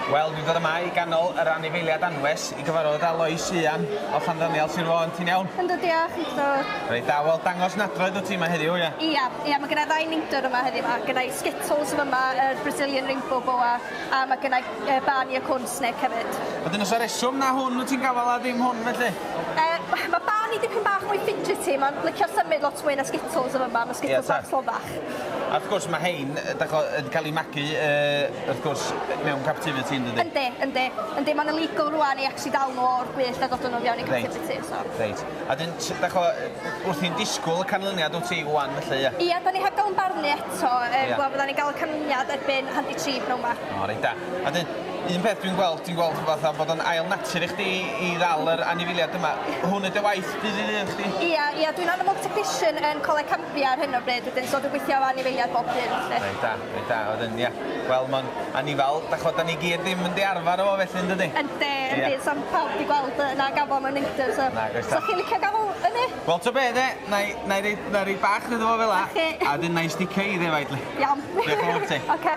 Wel, dwi'n dod yma i ganol yr anifeiliaid anwes i gyfarfod â Lois Ian o Llanddaniel, Sir Fôn. Ti'n iawn? Yndw, diolch, yndw. Reit da, wel dangos nadroedd wyt ti yma heddiw, ia? Ia, ia, mae gynna i ddau neidr yma heddiw 'ma. Gynna i Skittles yn fyma, yr Brazilian Rainbow Boa, a mae gynna i Barney y Corn Snake hefyd. Wedyn oes 'na reswm na hwn wyt ti'n gafal a ddim hwn felly? Mae Barney dipyn bach mwy fidgety, mae'n licio symud lot mwy na Skittles yn fyma, mae Skittles bach slofach. A wrth gwrs mae hein, dach o, yn cael eu magu, uh, wrth gwrs, mewn captivity yn dydy? Yndi, yndi. Yndi, mae'n illegal rwan i actually dal nhw o'r gwyllt a dod â nhw fewn i captivity. Reit. So. Reit. A dyn, dach o, wrthi'n disgwyl y canlyniad wyt ti wan felly, ia? Ia, da ni heb gael yn barnu eto. Um, yeah. Wel, fydda ni'n gael y canlyniad erbyn handi tri pnawn 'ma. O, reit da. A dyn, un peth dwi'n gweld, dwi'n gweld fatha bod o'n ail natur i chdi i ddal yr anifeiliaid yma. Hwn ydy waith dydd i ddydd chdi? Ia, ia, dwi'n animal technician yn Coleg Cambria ar hyn o bryd, wedyn, so dwi'n gweithio efo anifeiliaid bob dydd, felly. Reit da, reit da. Wedyn, ia, wel, mae'n anifal, da chod, da ni gyd ddim yn di arfer o felly, yn dydi? Yndi, yndi, yeah. Sam pawb di gweld na gafel mewn neidr, so... Na, goes So chi'n licio gafel yn e? Wel, to be, de, na i, na i rei, na i rei bach iddo fo fel la. A dyn na i sticio i ddefaid, li. Iawn. Diolch yn fawr ti. Oce.